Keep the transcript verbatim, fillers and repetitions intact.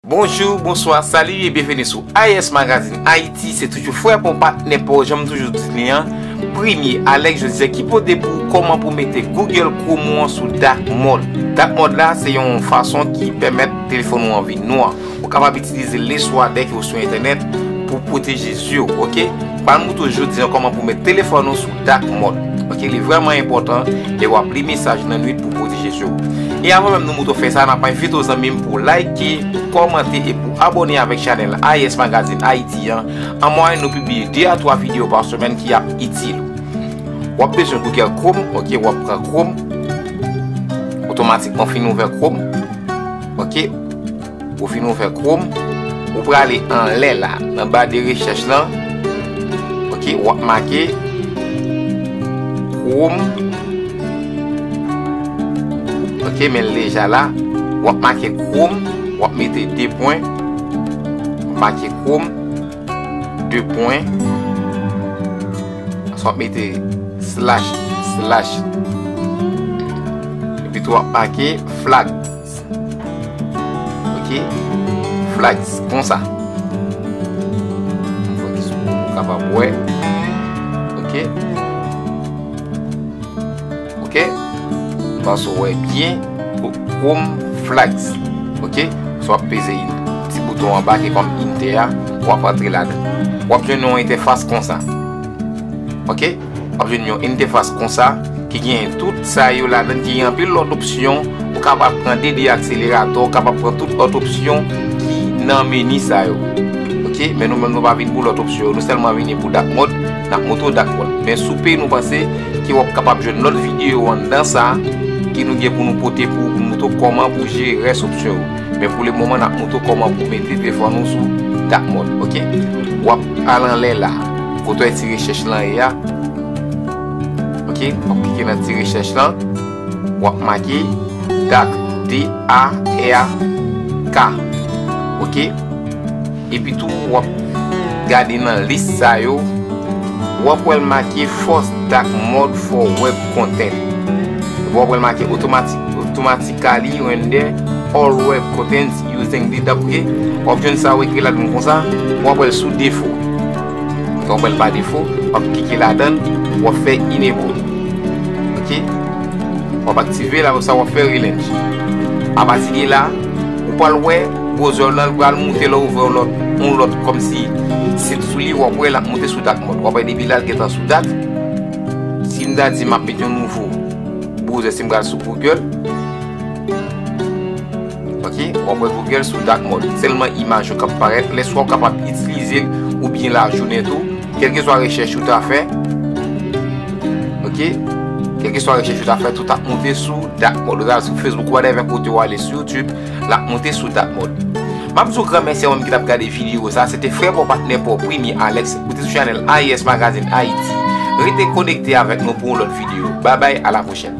Bonjou, bonswa, sali e byenveni sou A S Magazine Haïti. Se toujou frè pa w, patnè pa w, jan m toujou di li an, Premye Alex, jodi a ki pote pou ou kòman pou mete Google Chrome ou an sou dark mode. Dark mode la, se yon fason ki pèmèt telefòn ou an vin nwa. Ou kapab itilize l leswa dèke ou sou entènèt pou pwoteje zye w, oke? M pral montre w jodi a kòman pou met telefòn ou sou dark mode. Oke, li vrèman enpòtan lè w ap li mesaj nan nwit pou pwoteje zye w. E avan menm nou montre w fè sa, n ap envite w zanmi m pou like, pou kòmante e pou abòne avèk chanèl A S Magazine Haïti an. An mwayèn, nou pibliye de a twa videyo pa semèn ki ap itil ou. W ap bezwen Google Chrome, oke, w ap pran Chrome. Otomatikman, w fin ouvè Chrome, oke. Ou fin ouvè Chrome, ou prale anlè la, nan ba de rechèch lan, oke, w ap make Chrome, oke, men l deja la, w ap make Chrome, w ap mete de pwen, w ap make Chrome, de pwen, anson w ap mete slash, slash, epi tou w ap make flag. Oke? Flags, konsa. Fokis pou ou kapab wè. Oke? Oke? Paske w wè byen, Chrome flags. Oke? So w ap peze ti bouton anba ki kòm enter a, w ap antre ladan. W ap jwenn yon entèfas konsa. Oke? W ap jwenn yon entèfas konsa ki gen tout sa yo ladan, ki gen anpil lòt opsyon. Ou kapab pran D D akseleratè, ou kapab pran tout lòt opsyon ki nan meni sa yo. Oke, men nou menm nou pa vin pou lòt opsyon yo, nou sèlman vini pou dark mode, n ap montre w dark mode. Men sou peyi nou panse ke w ap kapab jwenn lòt videyo anndan sa ki nou gen pou nou pote pou ou, pou nou montre w kòman pou jere rès opsyon yo. Men pou le moman, n ap montre w kòman pou mete telefòn ou sou dark mode, oke? W ap al anlè la, kote w wè ti rechèch lan ye a. Oke, w ap klike nan ti rechèch lan. W ap make dark, D A R K. Oke? Epi tou, w ap gade nan lis sa yo. W ap wè l make force dark mode for web content. W ap wè l make automatic, automatically render all web contents using the dark, oke? W ap jwenn sa yo ekri ladan konsa. W ap wè l sou defo. W ap wè l pa defo. W ap klike ladan l. W ap fè enable. Oke? W ap aktive l, apre sa w ap fè relaunch. Apati de la, ou pral wè browser lan pral moute lè w ouvè yon lòt, yon lòt kòmsi sit sou li, w ap wè l ap moute sou dark mode. W ap wè depi la l gentan sou dark. Si m ta di m ap met yon nouvo browser, si m pral sou Google, oke, w ap wè Google sou dark mode. Sèlman imaj yo k ap parèt. Lè swa w kapab itilize l oubyen lajounen tou. Kèlkeswa rechèch ou ta fè, oke, kèlkeswa rechèch ou ta fè, tout ap moute sou dark mode. Ou al sou Facebook, whatever kote w ale sou YouTube, l ap moute sou dark mode. M ap di w granmèsi a ou menm ki t ap gade videyo sa. Se te frè pa w, patnè pa w, Premye Alex. Ou te sou chanèl A S Magazine Haïti. Rete konekte avèk nou pou yon lòt videyo. Babay, a la pwochèn.